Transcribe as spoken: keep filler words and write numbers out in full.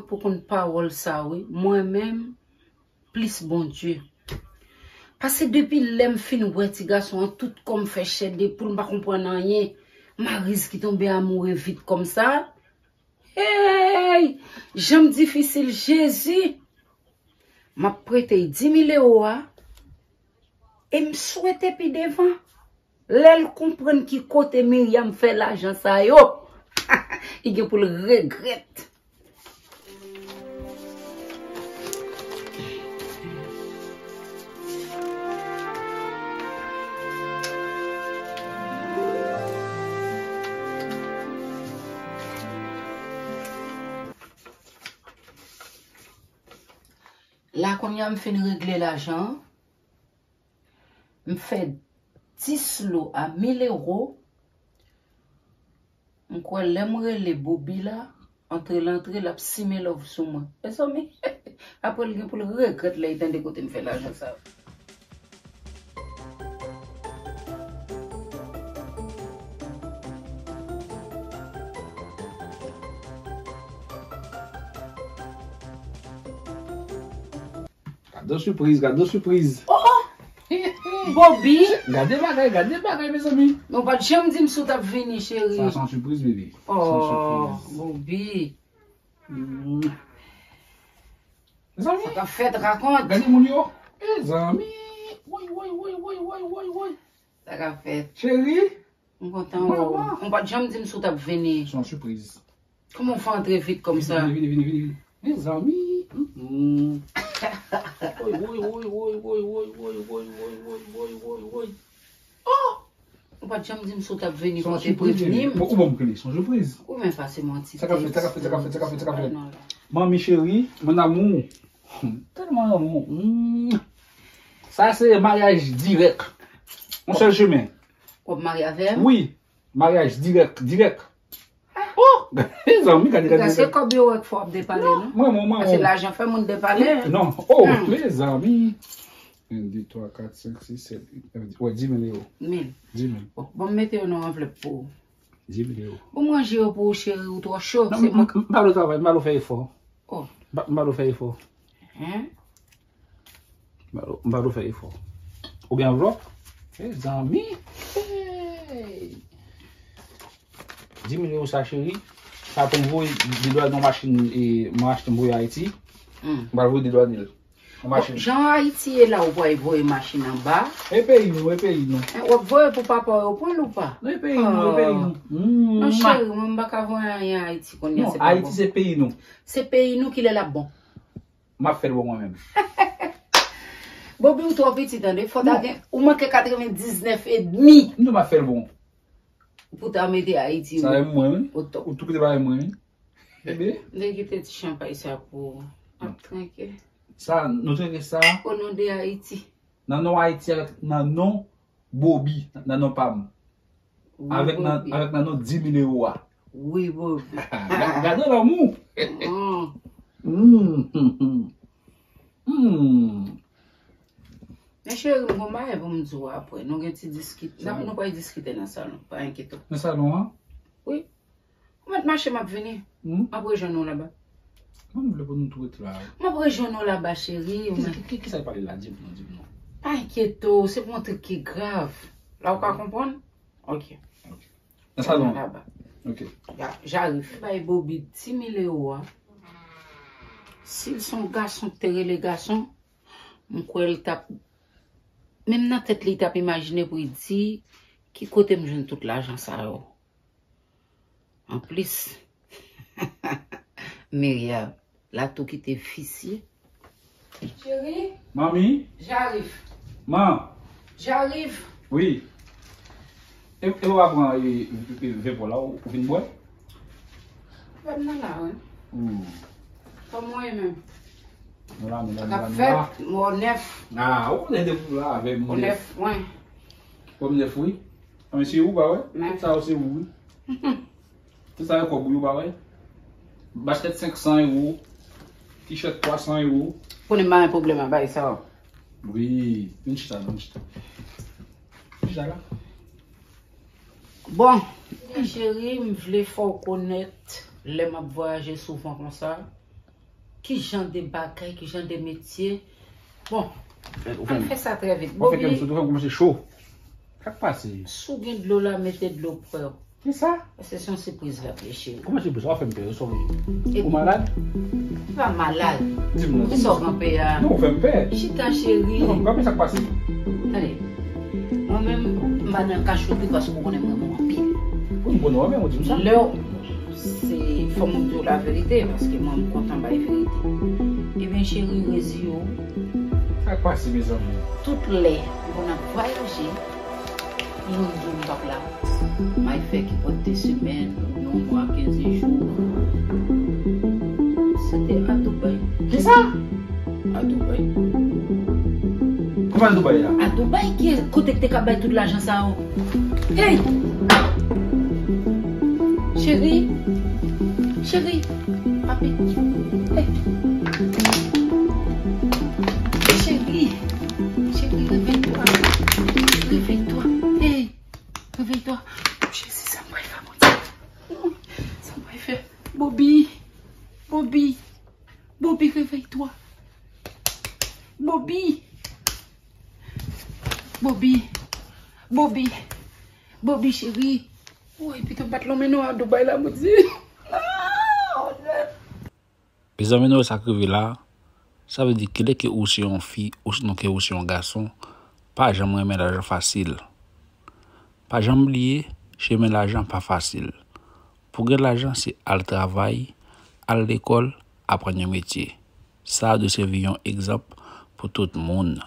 pou konn pawòl sa wi. Mwen menm, plis Bondye. Paske depi lè m fin wè ti gason an, tout kò m fè chè de poul, m pa konprann anyen. Mariz ki tonbe amoure vit kòmsa. Hey! Jan m difisil, Jezi! M ap prete l dis mil ewo a, e m swete pi devan, lè l konprann ki kote Myriam fè lajan sa yo, li gen pou l regrèt. La kounye a m fin regle lajan an. M fè dis lo a mil ewo. M kwè lè m rele Bobby la, antre l antre, l ap simen love sou mwen. Mezanmi, apre l gen pou l regrèt lè l tande kote m fè lajan sa. Gade yon sipriz, gade yon sipriz. Oh! Bobby! Gade bagay, gade bagay, mezanmi. Men w pa t janm di m si w t ap vini, cheri. Sa se yon sipriz, bebe. Se yon sipriz. Oh, Bobby. Mm. Mezanmi. Sa k ap fèt, rakont. Gade moun yo. Mezanmi. Woy, woy, woy. Sa k ap fèt. Cheri. M kontan wè w. Mama. Ou pa t janm di m si w t ap vini. Se yon sipriz. Kòman w fè antre vit kòmsa? Vini, vini, vini, vini, vini. Mezanmi. Mm. Woy, woy, woy. Oh! Ou pa t janm di m si w t ap vini, fò w te prevni m. Bon, ou ban m kle, se yon sipriz. Ou men pase m yon ti tèks. Sa k ap fèt, sa k ap fèt, sa k ap fèt, sa k ap fèt, sa k ap fèt? Manmi cheri, mon amour. Tèlman lanmou. Mm. Sa se maryaj dirèk. Yon sèl chemen. W ap marye avè m? Wi. Maryaj dirèk, dirèk. Oh! Mezanmi, gade, gade, gade. Se kòb yo wè k fè w ap depale, non? Mwen, mwen, mwen, mwen. Paske lajan fè moun depale. Non. Oh, mezanmi. Youn, de, twa, kat, senk, sis, sèt, uit, nèf, dis. Wè, dis mil ewo. Mil. Dis mil. Bon, bon, m mete yo nan anvlòp pou ou. Dis mil ewo. Bon, m ranje yo pou ou, cheri, ou twò cho. Non, se m, mwen m, m pa vle travay, m pa vle fè efò. Oh. M pa, m pa vle fè efò. Hein? M pa, m pa vle fè efò. Ou gen anvlòp? Mezanmi. Hey! Dis mil ewo sa, cheri. Sa pou m voye de dwàn nan machin, e, mwen achte m voye Ayiti. Hmm. M pral voye de dwàn li. Bon, jan Ayiti ye la, ou pral voye machin anba. E peyi nou, e peyi nou. Eh, w ap voye pou papa w yo pran l ou pa? Non, e peyi nou, e peyi nou. Oh. Mm. Non, cheri, mwen m pa ka voye anyen Ayiti kounye a, non, se pa Ayiti bon. Se peyi nou. Se peyi nou, kilè l ap bon? M ap fè l bon mwen menm. Bobby, ou twò piti, tande. Fò ta gen, ou manke katrevendiznèf edmi. Non, m ap fè l bon. Pou ta mete Ayiti, sa wi. Ou tou kite bagay mwen, wi. Bebe. M te kite ti chanpay sa pou ou. Ap tranke. Sa, nou tranke sa. O non de Ayiti. Nan non Ayiti, avèk nan non Bobby, nan non pa m. Wi, avèk nan, Bobby. Avèk nan non dis mil ewo a. Wi, Bobby. Ga-, gade lanmou. Mm. Mm. Mm. Men cheri, m gon bagay pou m di w apre. Nou gen ti diskit-, n ap, nou pral diskite nan salon. Pa enkyete w. Nan salon an? Wi. Ou mèt mache, m ap vini. Hmm? M ap rejwenn ou laba. Mwen, m vle pou nou tou ret la. M ap rejwenn ou laba, cheri. Ki, ki, ki, ki sa y pale la? Di m non, di m non. Pa enkyete w, se pou yon trik ki grav. La ou ka konprann? Ok. Ok. Nan salon an? Laba. Ok. Ya, j'arrive. Bay Bobby dis mil ewo a. Si l se yon gason k te rele gason, m kwè l t ap, menm nan tèt li, l t ap imajine pou l di, ki kote m jwenn tout lajan sa yo? Anplis, Myriam, la tou kite visye. Cheri. Manmi. J'arrive. Man. J'arrive. Wi. E, e ou pa pran, e, e, e, ven pou la, ou, ou vin bwè? Ven nan la, wi. Hmm. Kòman w ye menm? Nou la, nou la, nou la, nou la. Sa k ap fèt, mò nèf. Ah, ou konnen depi ou la avè m, mò nèf. Mò nèf, wi. Mò nèf, wi. Ah, men se ou, pa wè? Men. Tout sa yo se ou, wi. Tout sa yo kòb ou yo, pa wè? Baskèt senk san ewo, tichèt twa san ewo. Konnen m pa gen pwoblèm ak bagay sa yo. Wi, vin chita, vin chita. Vin chita la. Bon, cheri, m vle fè w konèt, lè m ap vwayaje souvan konsa, Ki jan de bagay, ki jan de metye? Bon, ann fè sa trè vit. Ou fè kè m sot, ou fè m kòmanse cho. Sa k pase? Si w gen dlo la, mete dlo prè. Kisa? Paske se yon sipriz l ap ye, cheri. Kòman sipriz? Ou ap fè m pè, ou sòm. Ou malad? M pa malad. Di m non. Kisa w kanpe a? Non, ou fè m pè. Chita, cheri. Non, m kanpe, sa k pase? Tande. Mwen menm, m pa nan kachotri paske ou konnen m renmen w anpil. Wi, m konnen w renmen m, ou di m sa. Lè w, se, fò m di w laverite, paske mwen, m kontan bay verite. Ebyen, cheri, reziye w. Sa k pase, mezanmi? Tout lè, m konn ap vwayaje, moun di w m p ap la. May fè ki pote semèn, yon mwa, kenz jou. Se te a Dubai. Kisa? A Dubai. Kòman a Dubai a? A Dubai, ki kote k te ka bay tout lajan sa yo? Hey! Cheri! Cheri! Papi! Hey! Cheri! Cheri, réveille-toi! Réveille-toi! Hey! Réveille-toi! Jezi, sa m pral fè, Bondye? Sa m pral fè? Bobby! Bobby! Bobby, réveille-toi! Bobby! Bobby! Bobby! Bobby, cheri! Woy, pito bat lonmen non a Dubai la, Bondye! Non! Mezanmi, nou wè sa k rive la? Sa vle di, kilè ke ou se yon fi, osinon ke ou se yon gason, pa janm renmen lajan fasil. Pa janm bliye, chemen lajan pa fasil. Pou gen lajan, se al travay, al lekòl, aprann yon metye. Sa a dwe sèvi yon egzanp pou tout moun.